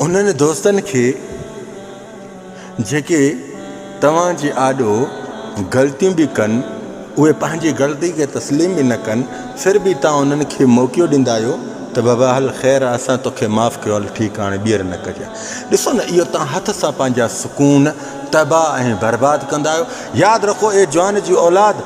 انهن دوستن کي جيڪي توهان جي آڏو غلطيون به ڪن، اهي پنهنجي غلطي کي تسليم به نه ڪن، ڦر به توهان انهن کي موقعو ڏيندا آهيو ته بابا هل خير آهي اسان توکي معاف ڪيو هل ٺيڪ آهي هاڻي ٻيهر نه ڪجانء. ڏسو نه اهو توهان هٿ سان پنهنجا سڪون تباهه ۽ برباد ڪندا آهيو. ياد رکو اي جوان جي اولاد!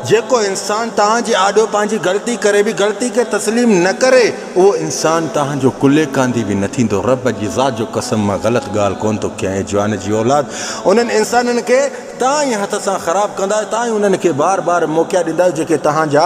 جيڪو انسان توهان جي آڏو پنهنجي غلطي ڪري به غلطي کي تسليم نه ڪري اهو انسان توهان جو ڪلي ڪانڌي به نه ٿيندو. رب جي ذات جو قسم مان غلط ڳالهه ڪونه ٿو ڪيان اي جوان جي اولاد! انهن انسانن کي توهان ئي هٿ سان خراب ڪندا آهيو، توهان ئي انهن کي بار بار موقعا ڏيندا آهيو جيڪي توهان جا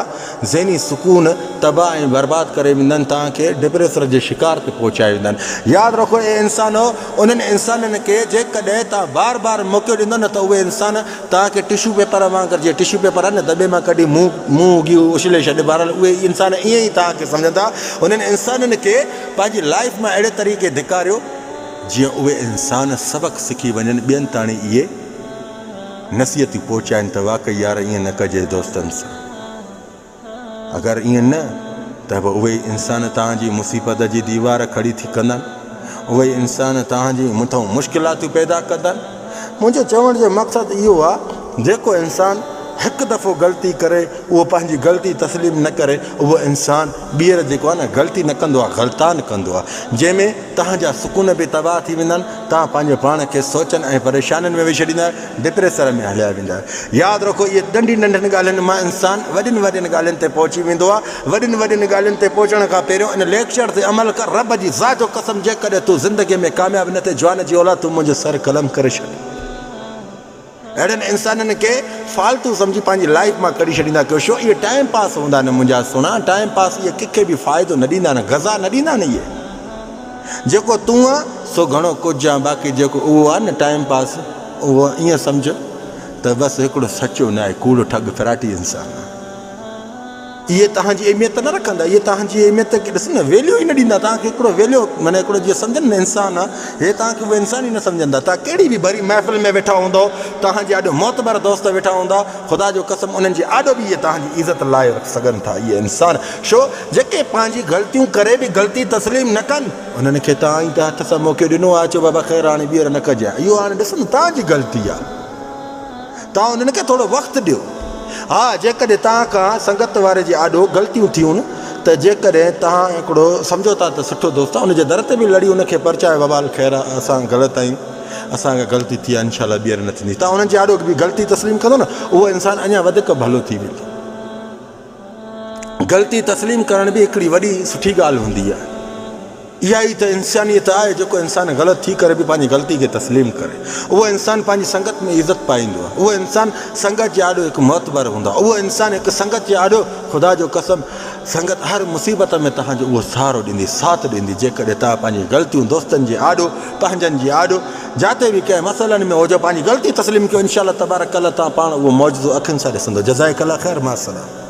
ذهني سڪون تباهه ۽ برباد ڪري ويندا آهن، توهان کي ڊپريسر جي شڪار تي پهچائي ويندا آهن. ياد رکو اي انسانو! انهن انسانن کي جيڪڏهن توهان بار بار موقعو ڏيندو نه ته اهي انسان توهان کي ٽشو پيپر وانگر جيئن ٽشو پيپر آهي نه دٻي مان ڪڍي منهن منهن اگهي اڇلي ڇڏ بهرحال اهي انسان ائين ئي توهان کي سمجهندا. انهن انسانن کي پنهنجي لائيف مان اهڙي طريقي ڌڪاريو جيئن اهي انسان سبق سکي وڃن ٻين تاڻي اهي نصيحتون پهچائن ته واقعي يار ائين نه ڪجي دوستن سان. اگر ائين نه ته به اهي انسان توهان جي مصيبت جي ديوار کڙي ٿي ڪندا، اهي انسان توهان جي مٿئون مشڪلاتون پيدا ڪندا. منهنجو چوڻ جو مقصد اهو آهي جيڪو انسان هڪ دفعو غلطي ڪري اهو پنهنجي غلطي تسليم نه ڪري اهو انسان ٻيهر جيڪو آهي نه غلطي نه ڪندو آهي غلطان ڪندو آهي جنهن ۾ توهان جا سڪون به تباهه ٿي ويندا آهن، توهان پنهنجو پاڻ کي سوچن ۽ پريشانين ۾ وجهي ڇڏيندا آهيو، ڊپريسر ۾ هليا ويندا آهيو. ياد رکو اهي ننڍين ننڍين ڳالهين مان انسان وڏين وڏين ڳالهين تي پهچي ويندو آهي، وڏين وڏين ڳالهين تي پهچڻ کان پهريون ان ليڪچر تي عمل ڪر، رب جي ذات جو قسم جيڪڏهن تون زندگي ۾ ڪامياب نه ٿئين جوان جي اولاد تون منهنجو سر قلم ڪري ڇڏ. اهڙن انسانن کي فالتو سمجهي پنهنجي لائيف مان ڪڍي ڇڏيندا ڪيو شو اهي ٽائيم پاس هوندا آهن منهنجا سهڻا ٽائيم پاس اهي ڪنهن کي به فائدو نه ڏيندا آهن غذا نه ڏيندا آهن اهي جيڪو تون آ سو گهڻو ڪجهه آ باقي جيڪو اهو آ نه ٽائيم پاس اهو ائين سمجهه ته بس هڪڙو سچو نه آهي ڪوڙو ٺڳ فراٽي انسان آ. اهي توهان جي اهميت نه رکندا، اهي توهان جي اهميت کي ڏس نه ويليو ئي نه ڏيندا، توهان کي هڪڙو ويليو معنيٰ هڪڙو جيئن سمجهن نه انسان آ، هي توهان کي اهي انسان ئي نه سمجهندا، توهان ڪهڙي به ڀري محفل ۾ ويٺا هوندؤ، توهان جي آڏو معتبر دوست ويٺا هوندا، خدا جو قسم انهن جي آڏو به اهي توهان جي عزت لاهي سگهن ٿا، اهي انسان ڇو جيڪي پنهنجي غلطيون ڪري به غلطي تسليم نه ڪن، انهن کي توهان ئي ته هٿ سان موقعو ڏنو آ، چئو بابا خير هاڻي ٻيهر نه ڪجانء، اهو هاڻي ڏس نه توهان جي غلطي آ. توهان انهن کي ٿورو وقت ڏيو. ها، جيڪڏهن توهان کان سنگت واري جي آڏو غلطيون ٿيون ته جيڪڏهن توهان هڪڙو سمجهو ٿا ته سٺو دوست آهي، ان جي در تي به لڙي ان کي پرچايو بابا هل خير آهي اسان غلط آهيون، اسان کان غلطي ٿي آهي انشاء الله ٻيهر نه ٿيندي. توهان انهن جي آڏو به غلطي تسليم ڪندو نه اهو انسان اڃا وڌيڪ ڀلو ٿي ويندو. غلطي تسليم ڪرڻ به هڪڙي وڏي سٺي ڳالهه هوندي آهي. اها ئي ته انسانيت آهي جيڪو انسان غلط ٿي ڪري به پنهنجي غلطي کي تسليم ڪري. اهو انسان پنهنجي سنگت ۾ عزت پائيندو آهي. اهو انسان سنگت جي آڏو هڪ معتبر هوندو آهي. اهو انسان هڪ سنگت جي آڏو خدا جو قسم سنگت هر مصيبت ۾ توهان جو اهو سهارو ڏيندي، ساٿ ڏيندي جيڪڏهن توهان پنهنجي غلطيون دوستن جي آڏو، پنهنجن جي آڏو، جاتي به ڪنهن مسئلن ۾ هجو پنهنجي غلطي تسليم ڪيو انشاء الله تبارڪ الله توهان پاڻ اهو معجزو اکين سان ڏسندو. جزائڪ الله خير مع السلامه.